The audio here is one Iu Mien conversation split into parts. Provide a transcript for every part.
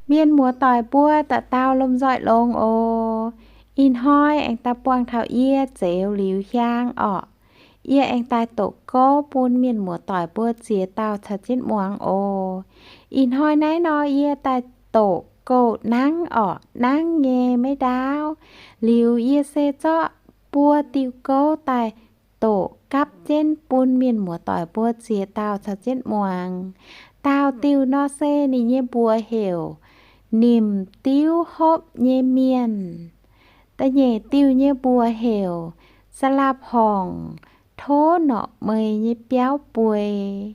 Mienh muoz-doic mbuo dauh dauh lomh nzoih longx oc. Ih hnoi aengx daaih buangh taux yie Zeux Liuz Hiaang orqc. Yie aengx daaih doqc gouv bun mienh muoz-doic mbuo ziex dauh caux jienv muangx oc. Ih hnoi naaiv nor yie daaih doqc gouv nangv orqc, nangv nyei maiv ndaauv. Liuz yie se zorqv buo diuh gouv daaih doqc gapv jienv bun mienh muoz-doic mbuo ziex dauh caux jienv muangx. Dauh diuh nor se ninh nyei mbuox heuc Nimc Diuv Hopv Nyei Mienh. Da'nyeic diuh nyei mbuox heuc Salapv Horngc Tov Norqc Meih Nyei Biauv Bueix.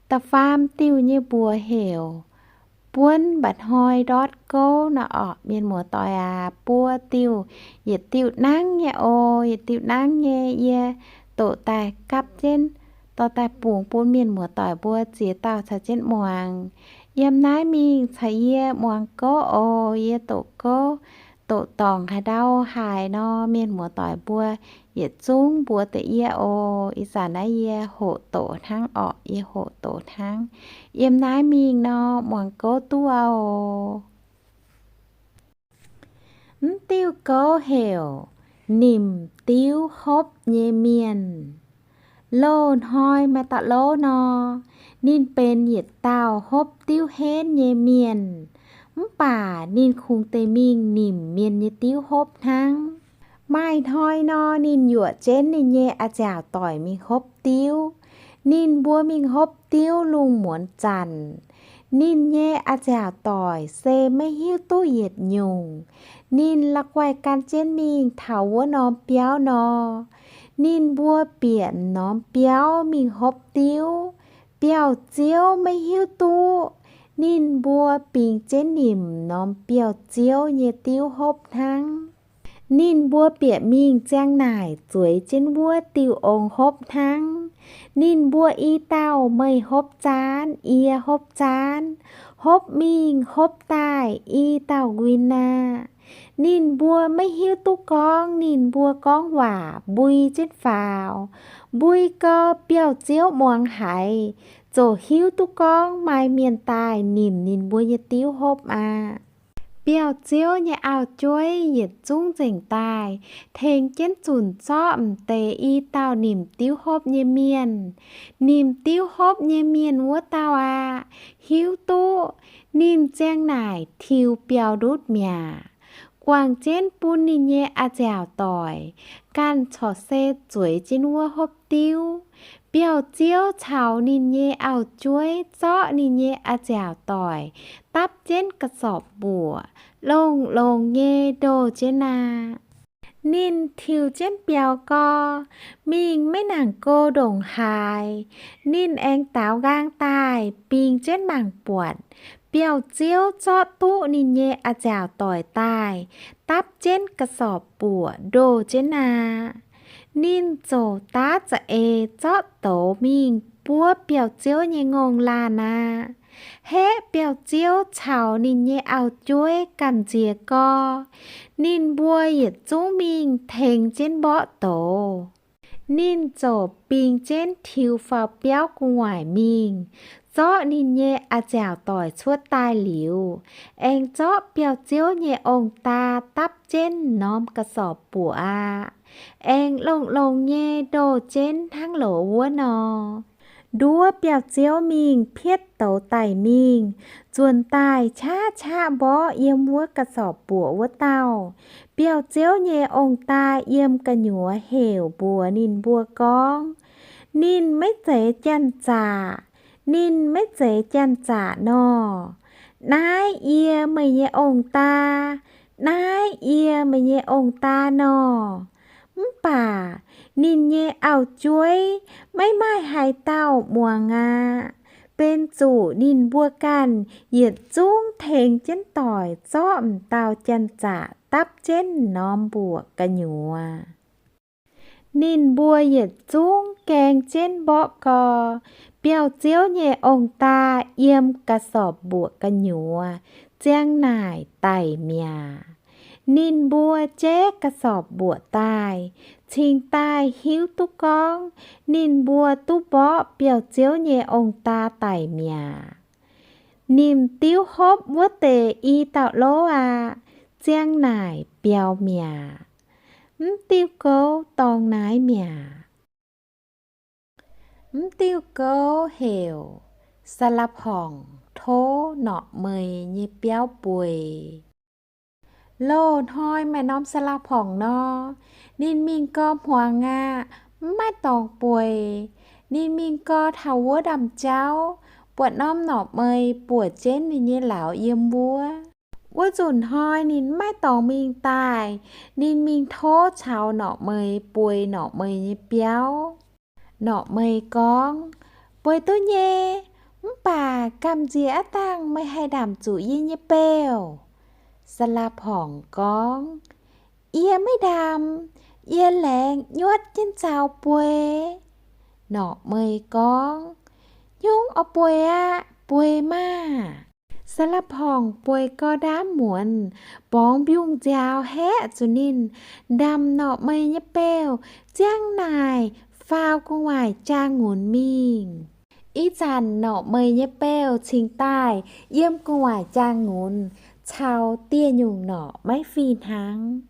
Da'faam diuh nyei mbuox heuc Buonv Mba'hnoi Ndortv Gouv nor orqc. Mienh muoz-doic aac, buo diuh yietc diuh nangv nyei oc, yietc diuh nangv nyei. Yie doqc daaih gapv jienv dorh daaih bungx bun mienh muoz-doic mbuo ziex dauh caux jienv muangx. Yiem naaiv mingh caux yie muangx gouv oc. Yie doqc gouv doqc dorngc haaix ndau haaix nor, mienh muoz-doic mbuo yietc zungv mbuox deix yie oc. Ih zanc naaiv yie hoqc doqc hnangv orqc, yie hoqc doqc hnangv. Yiem naaiv mingh nor muangx gouv duqv oc. Mv diuh gouv heuc Nimc Diuv Hopv Nyei Mienh. Loz-hnoi maaih dauh louv nor, ninh benx yietc dauh hopv diuv henv nyei mienh, mv baac ninh kungx deix mingh nimc mienh nyei diuv hopv hnangv. Maaih hnoi nor, ninh yuoqc jienv ninh nyei a'nziaauc doic mingh hopv diuv. Ninh mbuo mingh hopv diuv lungh muonz zanc, ninh nyei a'nziaauc doic se maiv hiuv duqv yietc nyungc. Ninh la'guaih gan jienv mingh taux wuov norm biauv nor, ninh mbuo bieqc norm biauv mingh hopv diuv. Biauv-ziouv maiv hiuv duqv ninh mbuo bingx jienv nimc norm biauv-ziouv nyei diuv hopv hnangv. Ninh mbuo bieqc mingh ziang naaic zueiz jienv wuov diuh ong hopv hnangv. Ninh mbuo i dauh meih hopv zaanv, yie hopv zaanv, hopv mingh hopv daaih i dauh nquin aqv. Ninh mbuo maiv hiuv duqv gorngv ninh mbuo gorngv waac mbui jienv faaux. Mbui gau biauv-ziouv muangx haiz, ziouc hiuv duqv gorngv maaih mienh daaih nimc ninh mbuo nyei diuv hopv aqv. Biauv-ziouv nyei auv-jueiv yietc zungv nzengc daaih tengx jienv zunc zorqv m'deix i dauh nimc diuv hopv nyei mienh. Nimc diuv hopv nyei mienh wuov dauh aqv, hiuv duqv ninh ziang naaic tiux biauv-ndutv mi'aqv, guangc jienv bun ninh nyei a'nziaauc doic ganh corc se zueiz jienv wuov hopv diuv. Biauv-ziouv caux ninh nyei auv-jueiv zorqv ninh nyei a'nziaauc doic dapv jienv ga'sorpc mbuoqc, longx-longx nyei ndoh jienv aqv. Ninh tiux jienv biauv gau, mingh maiv nangc go ndongc haaix, ninh aengx daaux nqaang daaih bingx jienv mangc buatc biauv-ziouv zorqv duqv ninh nyei a'nziaauc doic daaih dapv jienv ga'sorpc mbuoqc ndoh jienv aqv. Ninh ziouc daav za'eix zorqv douz mingh buov biauv-ziouv nyei ngongh laanh aqv. Haeqv biauv-ziouv caux ninh nyei auv-jueiv gamh nziex gau, ninh mbuo yietc zungv mingh tengx jienv mborqv douz. Ninh ziouc bingx jienv tiux faaux biauv gu'nguaaic mingh, zorqv ninh nyei a'nziaauc doic cuotv daaih liuz, aengx zorqv biauv-ziouv nyei ong-daa dapv jienv norm ga'sorpc mbuoqc aqv. Aengx longx-longx nyei ndoh jienv hnangv loz wuov nor. Nduov biauv-ziouv mingh pietv douz daic mingh, nzuonx daaih qaqv qaqv mborqv yiem wuov ga'sorpc mbuoqc wuov dauh. Biauv-ziouv nyei ong-daa yiem gu'nyuoz heuc mbuox ninh mbuo gorngv, ninh maiv zeiz janx-zaqc, ninh maiv zeiz janx-zaqc nor. Naaiv yie meih nyei ong-daa, naaiv yie meih nyei ong-daa nor. Mv baac ninh nyei auv-jueiv maiv maaih haaix dauh muangx aqv. Benx zuqc ninh mbuo ganh yietc zungv tengx jienv doic zorqv m'dauh janx-zaqc dapv jienv norm mbuoqc gu'nyuoz. Ninh mbuo yietc zungv gaeng jienv mborqv gau, biauv-ziouv nyei ong-daa yiem ga'sorpc mbuoqc gu'nyuoz ziang naaic daic mi'aqv. Ninh mbuo jeiv ga'sorpc mbuoqc daaih, cingx daaih hiuv duqv gorngv ninh mbuo duqv mborqv biauv-ziouv nyei ong-daa daic mi'aqv. Ninh diuv hopv wuov deix i dauh lov aqv, ziang naaic biaux mi'aqv. Mv diuh gouv dorngx naaiv mi'aqv. Mv diuh gouv heuc Saa^laa^porngc Tov Norqc Meix Nyei Biauv Bueix. Loz hnoi maaih norm saa^laa^porngc nor, ninh mingh gau hmuangx aqv, mv maaih dorngx bueix. Ninh mingh gau taux wuov ndaamv-jauv, buatc norm norqc meix buoqc jienv ninh nyei lauz yiem wuov. Wuov nzunc hnoi ninh mv maaih dorngx mingh daaih, ninh mingh tov caux norqc meix bueix norqc meix nyei biauv. Norqc meix gorngv, Bueix duqv nyei, mv baac gamh nziex aav dangh meih haih ndaamc zuqc yie nyei beuv. Saa^laa^porngc gorngv, Yie maiv ndaamc, yie laengz nyuotv jienv zaux bueix. Norqc meix gorngv, Nyungc oix bueix aqv, bueix maah! Saa^laa^porngc bueix gau ndaamv muonz, borngz mbiungc nziaaux haeqv zuqc ninh, ndaamc norqc meix nyei beuv, ziang naaic faaux gu'nguaaic jaang-ngunx mingh. Ih zanc norqc meix nyei beuv cingx daaih yiem gu'nguaaic jaang-ngunx caux dieh nyungc norqc maiv fih hnangv.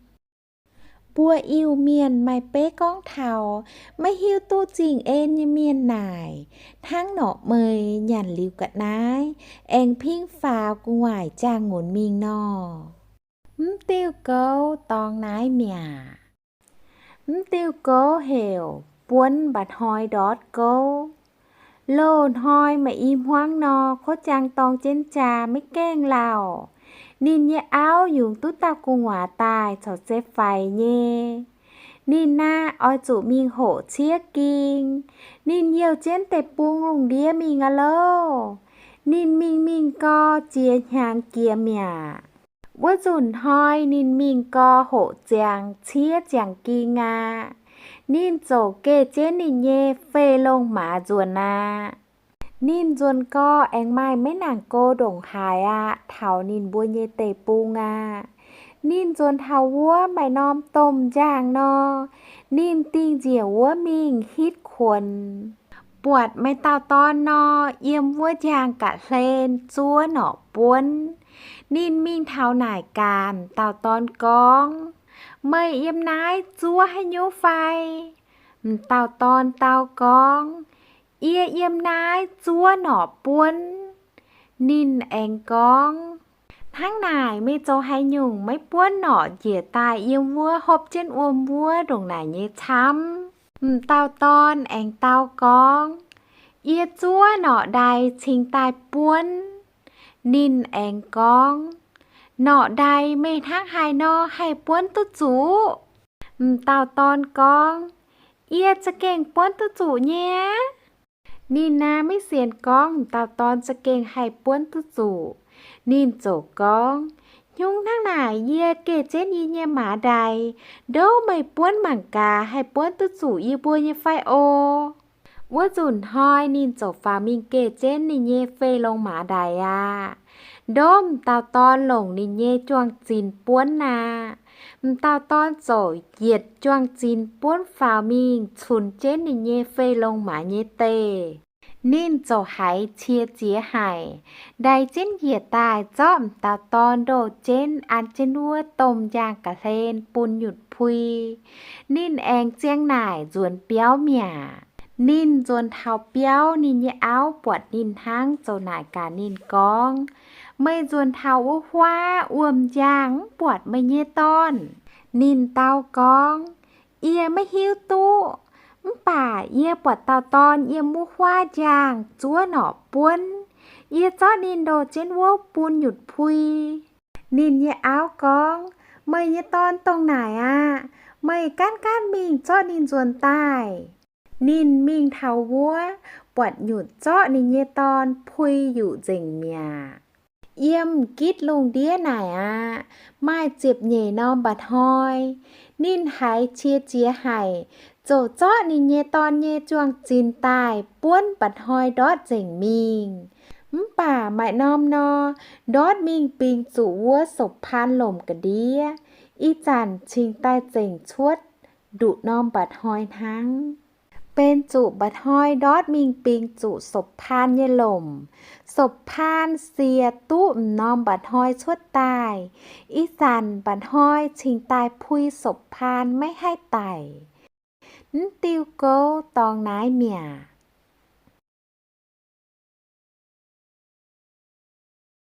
Mbuo Iu-Mienh maaih beiv gorngv taux maiv hiuv duqv zingh en nyei mienh naaic, hnangv norqc meix nyanc liuz ga'naaiv, aengx pingv faaux gu'nguaaic jaang-ngunx mingh nor. Mv diuh gouv dorngx naaiv mi'aqv. Mv diuh gouv heuc Buonv Mba'hnoi Ndortv Gouv. Loz-hnoi maaih i hmuangv nor, kuv jaang dorng jienv jaa maiv gaengh lauh. Ninh nyei auv yungz duqv dauh gu'nguaaz daaih caux se faix nyei. Ninh aah, oix zuqc mingh hoqc ciev ging. Ninh youh jienv deic-bung lungh ndiev mingh aqv loh. Ninh mingh mingh gau, jiex hnyangx jiex mi'aqv. Wuov nzunc hnoi ninh mingh gau hoqc ziangx ciev ziangx ging aqv. Ninh ziouc geh jienv ninh nyei fei longh maaz nzuonx aqv. Ninh nzuonx gau aengx maaih maiv nangc go ndongc haaix aqv, taux ninh mbuo nyei deic-bung aqv. Ninh nzuonx taux wuov maaih norm domh njang nor, ninh dingh njiec wuov mingh hitv kuonx. Buatc maaih dauh dorn nor, yiem wuov njang ga'hlen zuov norqc buonv. Ninh mingh taux naaic gaax m'dauh dorn gorngv, Meih yiem naaiv zuov haaix nyungc fai? M'dauh dorn dau gorngv, Yie yiem naaiv zuov norqc buonv. Ninh aengx gorngv, Hnangv naaic meih zoux haaix nyungc maiv buonv norqc njiec daaih yiem wuov hopv jienv wuom wuov ndongc naaic nyei camv? M'dauh dorn aengx dau gorngv, Yie zuov norqc ndaix cingx daaih buonv. Ninh aengx gorngv, Norqc ndaix meih hnangv haaix nor haih buonv duqv zuqc? M'dauh dorn gorngv, Yie za'gengh buonv duqv zuqc nyei aqv. Ninh naaiv maiv sienx gorngv m'dauh dorn za'gengh haih buonv duqv zuqc. Ninh ziouc gorngv, Hnyungv hnangv naaic yie geh jienv yie nyei maaz ndaix, ndouv meih buonv mangc gaax haih buonv duqv zuqc yie mbuo nyei fai oc. Wuov nzunc hnoi ninh ziouc faaux mingh geh jienv ninh nyei fei longh maaz ndaix aqv. Ndouv m'dauh dorn longc ninh nyei juang-zinx buonv aqv. M'dauh dorn ziouc yietc juang-zinx buonv faaux mingh cunx jienv ninh nyei fei longh maaz nyei deic. Ninh ziouc haiz cie ziex haic, ndaix jienv njiec daaih zorqv m'dauh dorn ndoh jienv an jienv wuov domh njang ga'hlen bun nyutc pui. Ninh aengx ziang naaic nzuonx biauv mi'aqv. Ninh nzuonx taux biauv, ninh nyei auv buatc ninh hnangv ziouc naaic gaax ninh gorngv, Meih nzuonx taux wuov huaav wuom-njang mv buatc meih nyei dorn? Ninh dau gorngv, Yie maiv hiuv duqv. Mv baac yie buatc dauh dorn yiem wuov huaav njang zuov norqc buonv. Yie zorqv ninh ndoh jienv wuov bun nyutc pui. Ninh nyei auv gorngv, Meih nyei dorn dongh naaic aqv. Meih gaanv gaanv mingh zorqv ninh nzuonx daaih. Ninh mingh taux wuov, buatc nyutc zorqv ninh nyei dorn pui yuqc nzengc mi'aqv. Yiem m'gitv lungh ndiev naaic aqv, maaih ziepc nyeic norm mba'hnoi. Ninh haiz cie ziex haic, ziouc zorqv ninh nyei dorn nyei juang-zinx daaih buonv mba'hnoi ndortv nzengc mingh. Mv baac maaih norm nor, ndortv mingh bingx zuqc wuov sou-paan lomc ga'ndiev. Ih zanc cingx daaih zengc cuotv nduqc norm mba'hnoi hnangv. Benx zuqc mba'hnoi ndortv mingh bingx zuqc sopv-paan nyei lomc. Sopv-paan siec duqv m'normh mba'hnoi cuotv daaih. Ih zanc mba'hnoi cingx daaih pui sopv-paan maiv haih daic. Mv diuh gouv dorngx naaiv mi'aqv.